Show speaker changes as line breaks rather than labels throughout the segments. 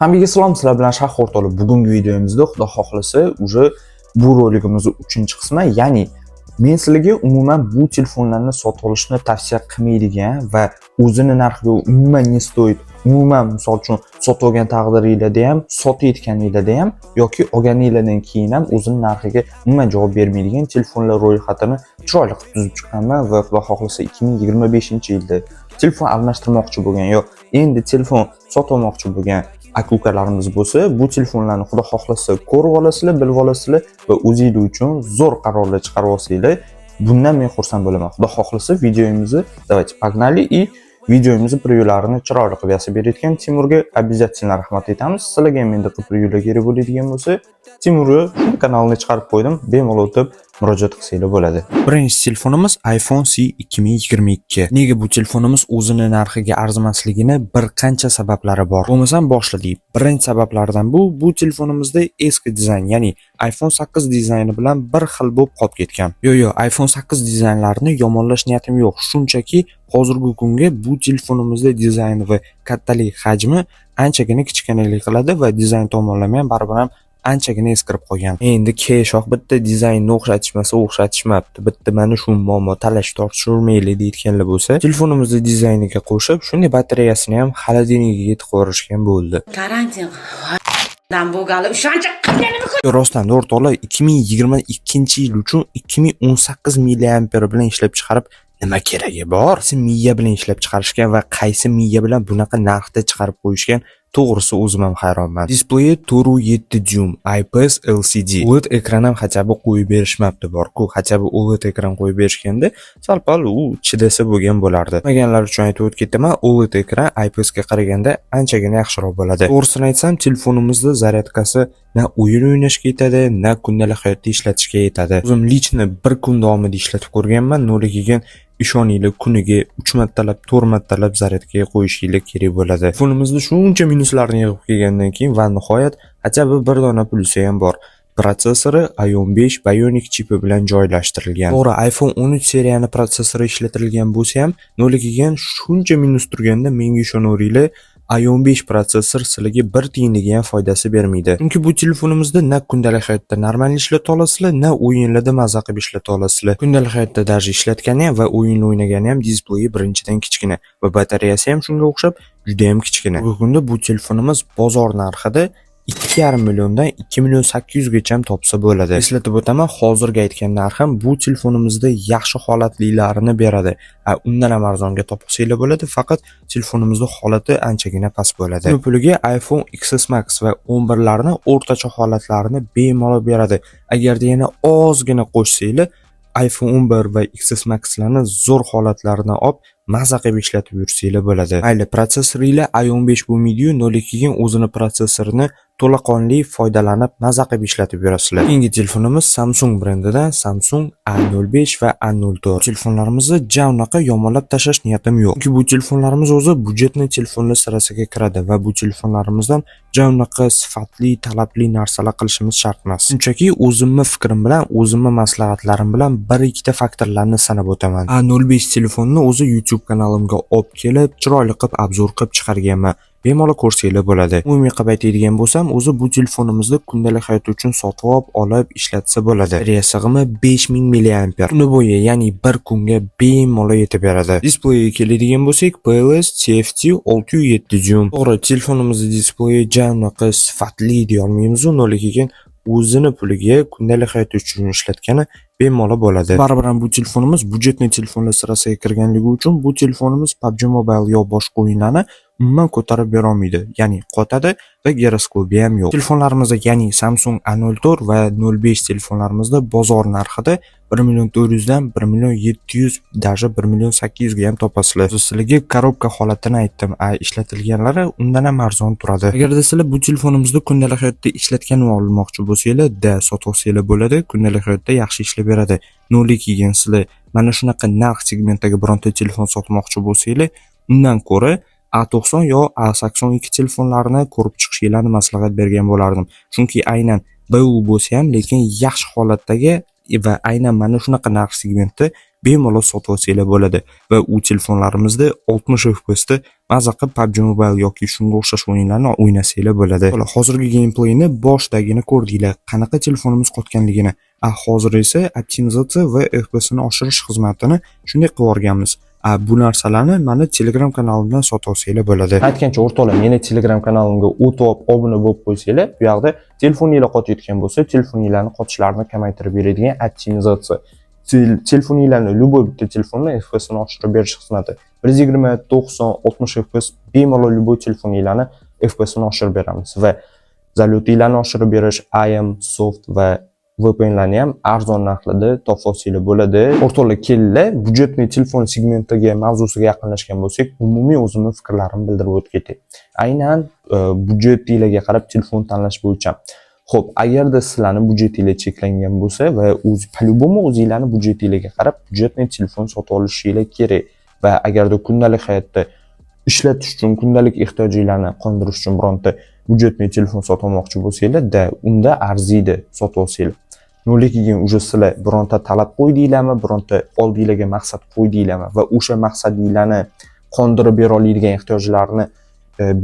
Hammaga salom, sizlar bilan Shahar o'rtoqlar. Bugungi videomizda, Xudo xohlasa, уже bu roligimizni 3-qismi, ya'ni men sizlarga umuman bu telefonlarni sotib olishni tavsiya qilmaydigan va o'zini narxiga umuman не стоит, umuman, misol uchun, sotib olgan taqdiringlarda ham, sotayotganinglarda ham yoki olganinglardan keyin ham o'zini narxiga umuman javob bermaydigan telefonlar ro'yxatini chiroyli qilib tuzib chiqqanman va Xudo xohlasa, 2025-yilda telefon almashtirmoqchi bo'lgan yo endi telefon sotib olmoqchi bo'lgan aka ukalarimiz bo'lsa, bu telefonlarni, Xudo xohlasa, ko'rib olasizlar, bilib olasizlar va o'zinglar uchun zo'r qarorlar chiqarib olsanglar, bundan men xursand bo'laman. Xudo xohlasa, videomizni, давайте, погнали. И videomizni prevyularini chiroyli qilib yasab berayotgan Timurga обязательно rahmat aytamiz. Sizlarga ham endi qilib prevyular kerak bo'ladigan bo'lsa, Timurni shu kanalini chiqarib qo'ydim, bemalol o'tib murojaat qilsanglar bo'ladi. Birinchi telefonimiz iPhone SE 2022. Nega bu telefonimiz o'zini narxiga arzimasligini bir qancha sabablari bor. Bo'lmasam, boshladik. Birinchi sabablardan bu telefonimizda eski dizayn, ya'ni iPhone 8 dizayni bilan bir xil bo'lib qolib ketgan. Yo'q, iPhone 8 dizaynlarini yomonlash niyatim yo'q. Shunchaki hozirgi kunga bu telefonimizda dizayni va kattalik hajmi anchagina kichkinalik qiladi va dizayn tomonlama ham baribir ham anchagina eskirib qolgan. Endi keshoq bitta dizaynni o'xshatishmasa o'xshatishmabdi. Bitta mana shu muammo, talash tortishavermaylik deyotganlar bo'lsa, telefonimizni dizayniga qo'shib, shunday batareyasini ham холодильник ga yetib yuborishgan bo'ldi.
Karantin dan bo'lgali o'shancha qilganimni.
Rostdan, o'rtoqlar, 2022-yil uchun 2018 milliamper bilan ishlab chiqarib nima keragi bor? Qaysi miya bilan ishlab chiqarishgan va qaysi miya bilan bunaqa narxda chiqarib qo'yishgan? To'g'risi, o'zim ham hayronman. Displeyi 4,7 dyum IPS LCD. OLED ekran ham хотя бы qo'yib berishmabdi bor-ku. Хотя бы OLED ekran qo'yib berishganda sal-pal u chidasa bo'lgan bo'lardi. Bilmaganlar uchun aytib o'tib ketaman, OLED ekran IPS ga qaraganda anchagina yaxshiroq bo'ladi. To'g'risini aytsam, telefonimizda zaryadkasi na o'yin o'ynashga yetadi, na kundalik hayotda ishlatishga yetadi. O'zim лично bir kun davomida ishlatib ko'rganman, но lekin ishoninglar, kuniga 3 martalab, 4 martalab zaryadkaga qo'yishinglar kerak bo'ladi. Telefonimizda shuncha minuslarni yig'ib kelgandan keyin va nihoyat хотя бы bir dona plusi ham bor. Protsessori i15 Bionic chipi bilan joylashtirilgan. To'g'ri, iPhone 13 seriyani protsessori ishlatilgan bo'lsa ham, но lekin shuncha minus turganda, menga ishonaveringlar, i15 protsessor sizlarga bir tiyinligi ham foydasi bermaydi. Chunki bu telefonimizda na kundalik hayotda normal ishlata olasizlar, na o'yinlarda maza qilib ishlata olasizlar. Kundalik hayotda даже ishlatgani ham va o'yin o'ynagani ham displeyi birinchidan kichkina va batareyasi ham shunga o'xshab juda ham kichkina. Bugungi kunda bu telefonimiz bozor narxida 2,5 milliondan 2 million 800 gacha ham topsa bo'ladi. Eslatib o'taman, hozirgi aytgan narxim bu telefonimizda yaxshi holatlilarini beradi. A undan ham arzonga topsanglar bo'ladi, faqat telefonimizda holati anchagina past bo'ladi. Buni puliga iPhone XS Max va 11 larni o'rtacha holatlarini bemalol beradi. Agarda yana ozgina qo'shsanglar, iPhone 11 va XS Maxlarni zo'r holatlarini olib, maza qilib ishlatib yursanglar bo'ladi. Mayli, protsessoringlar i15 bo'lmaydi-yu, но lekin o'zini protsessorini to'laqonli foydalanib, maza qilib ishlatib yurasizlar. Keyingi telefonimiz Samsung brendidan Samsung A05 va A04. Telefonlarimizni ja unaqa yomonlab tashlash niyatim yo'q. Chunki bu telefonlarimiz o'zi бюджетный telefonlar sirasiga kiradi va bu telefonlarimizdan ja unaqa sifatli, talabli narsalar qilishimiz shart emas. Shunchaki o'zimni fikrim bilan, o'zimni maslahatlarim bilan bir ikkita faktorlarni sanab o'taman. A05 telefonni o'zi YouTube kanalimga olib kelib, chiroyli qilib обзор qilib chiqarganman. Bemalol ko'rsanglar bo'ladi. Umumiy qilib aytadigan bo'lsam, o'zi bu telefonimizni kundalik hayot uchun sotib olib ishlatsa bo'ladi. Batareya sig'imi 5000 mAh. Kuni bo'yi, ya'ni bir kunga bemalol yetib beradi. Displeyiga keladigan bo'lsak, PLS TFT 6,7 dyum. To'g'ri, telefonimizni displeyi ja unaqa sifatli deya olmaymiz, но lekin o'zini puliga kundalik hayot uchun ishlatgani bemalol bo'ladi. Baribir ham bu telefonimiz бюджетный telefonlar sirasiga kirganligi uchun bu telefonimiz PUBG Mobile yo boshqa o'yinlarni umuman ko'tarib bera olmaydi. Ya'ni qotadi va giroskopi ham yo'q. Telefonlarimizda, ya'ni Samsung A04 va 05 telefonlarimizda bozor narxida 1 million 400 dan 1 million 700, даже 1 million 800 ga ham topasizlar. Sizlarga коробка holatini aytdim, a ishlatilganlari undan ham arzon turadi. Agarda sizlar bu telefonimizni kundalik hayotda ishlatgan olmoqchi bo'lsanglar, da sotib olsanglar bo'ladi, kundalik hayotda yaxshi ishlab beradi. Но lekin sizlar mana shunaqa narx segmentdagi bironta telefon sotmoqchi bo'lsanglar, undan ko'ra A90 yo A82 telefonlarini ko'rib chiqishinglarni maslahat bergan bo'lardim. Chunki aynan BU bo'lsa ham, lekin yaxshi holatdagi va aynan mana shunaqa narx segmentda bemalol sotib olsanglar bo'ladi va u telefonlarimizda 60 FPS da Maza qilib PUBG Mobile yoki shunga o'xshash o'yinlarni o'ynasanglar bo'ladi. Hozirgi gameplayni boshidagini ko'rdinglar, qanaqa telefonimiz qotganligini. A hozir esa optimizatsiya va FPSni oshirish xizmatini shunday qilib yuborganmiz. A bu narsalarni mani Telegram kanalimdan sotib olsanglar bo'ladi. Aytgancha, o'rtoqlar, meni Telegram kanalimga o'tib obuna bo'lib qo'ysanglar, bu yoqda telefoninglar qotayotgan bo'lsa, telefoninglarni qotishlarini kamaytirib beradigan optimizatsiya. Telefoninglarni, любой bitta telefonni FPSini oshirib berish xizmati. 120, 90, 60 FPS bemalol любой telefoninglarni FPSini oshirib beramiz va залёт inglarni oshirib berish, IM, soft va VPNlarni ham arzon narxlarda topib olsanglar bo'ladi. O'rtoqlar, kelinglar, бюджетный telefon segmentiga mavzusiga yaqinlashgan bo'lsak, umumiy o'zimni fikrlarimni bildirib o'tib ketay. Aynan byudjetinglarga qarab telefon tanlash bo'yicha. Xo'p, agarda sizlarni byudjetinglar cheklangan bo'lsa va o'z по-любому o'zinglarni byudjetinglarga qarab бюджетный telefon sotib olishinglar kerak va agarda kundalik hayotda ishlatish uchun, kundalik ehtiyojinglarni qondirish uchun bironta бюджетный telefon sotib olmoqchi bo'lsanglar, da, unda arziydi sotib olsanglar. Но lekin уже sizlar bironta talab qo'ydinglarmi, bironta oldinglarga maqsad qo'ydinglarmi va o'sha maqsadinglarni qondirib bera oladigan ehtiyojlarni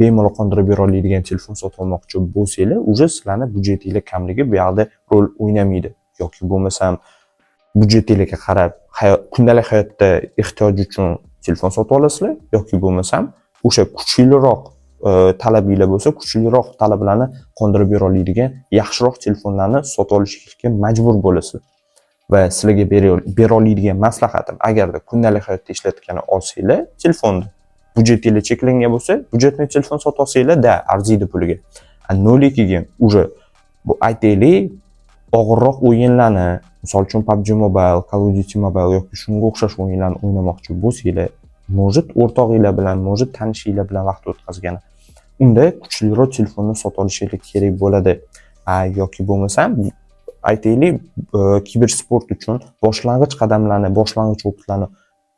bemalol qondirib bera oladigan telefon sotib olmoqchi bo'lsanglar, уже sizlarni byudjetinglar kamligi bu yoqda rol o'ynamaydi. Yoki bo'lmasam byudjetinglarga qarab kundalik hayotda ehtiyoj uchun telefon sotib olasizlar yoki bo'lmasam o'sha kuchliroq talabinglar bo'lsa, kuchliroq talablarni qondirib bera oladigan yaxshiroq telefonlarni sotib olishga majbur bo'lasizlar. Va sizlarga bera oladigan maslahatim, agarda kundalik hayotda ishlatgani olsanglar telefonni, byudjetinglar cheklangan bo'lsa, бюджетный telefon sotib olsanglar, da, arziydi puliga. Но lekin уже bu, aytaylik, og'irroq o'yinlarni, misol uchun PUBG Mobile, Call of Duty Mobile yoki shunga o'xshash o'yinlarni o'ynamoqchi bo'lsanglar, может, o'rtog'inglar bilan, может, tanishinglar bilan vaqt o'tkazgani, unda kuchliroq telefonni sotib olishinglar kerak bo'ladi. A, yoki bo'lmasam, aytaylik, kibersport uchun boshlang'ich qadamlarni, boshlang'ich опыт larni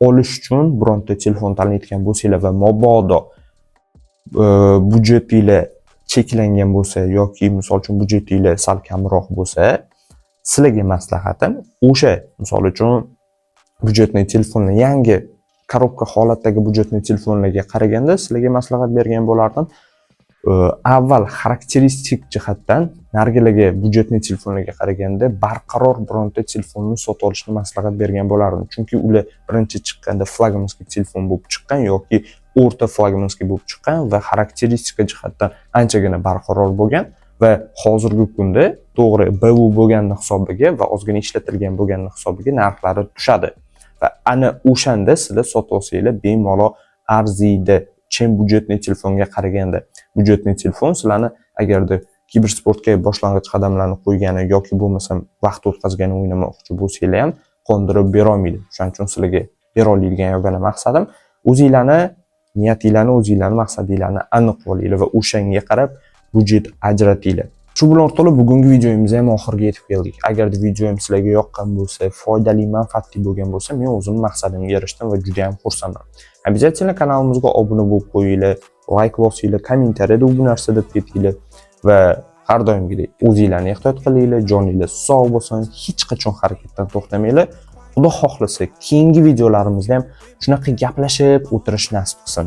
olish uchun bironta telefon tanlayotgan bo'lsanglar va mabodo byudjetinglar cheklangan bo'lsa yoki, misol uchun, byudjetinglar sal kamroq bo'lsa, sizlarga maslahatim o'sha, misol uchun, бюджетный telefonni, yangi коробка holatdagi бюджетный telefonlarga qaraganda sizlarga maslahat bergan bo'lardim. Avval xarakteristik jihatdan narigilarga, бюджетный telefonlarga qaraganda barqaror bironta telefonni sotib olishni maslahat bergan bo'lardim. Chunki ular birinchi chiqqanda флагманский telefon bo'lib chiqqan yoki o'rta флагманский bo'lib chiqqan va xarakteristika jihatdan anchagina barqaror bo'lgan va hozirgi kunda, to'g'ri, БУ bo'lganini hisobiga va ozgina ishlatilgan bo'lganini hisobiga narxlari tushadi va ana o'shanda sizlar sotib olsanglar, bemalol arziydi, чем бюджетный telefonga qaraganda. Бюджетный telefon sizlarni agarda kibersportga boshlang'ich qadamlarni qo'ygani yoki bo'lmasam vaqt o'tkazgani o'ynamoqchi bo'lsanglar ham qondirib berolmaydi. Shuning uchun sizlarga bera oladigan yagona maqsadim: o'zinglarni niyatinglarni, o'zinglarni maqsadinglarni aniq olinglar va o'shanga qarab byudjet ajratinglar. Shu bilan, o'rtoqlar, bugungi videomiz ham oxiriga yetib keldik. Agarda videom sizlarga yoqqan bo'lsa, foydali, manfaatli bo'lgan bo'lsa, men o'zim maqsadimga erishdim va juda ham xursandman. Обязательно kanalimizga obuna bo'lib qo'yinglar, layk bosinglar, kommentariyada bu narsa deb ketinglar va har doimgidek o'zinglarni ehtiyot qilinglar, joninglar sog' bo'lsin, hech qachon harakatdan to'xtamanglar. Xudo xohlasa, keyingi videolarimizda ham shunaqa gaplashib o'tirish nasib qilsin.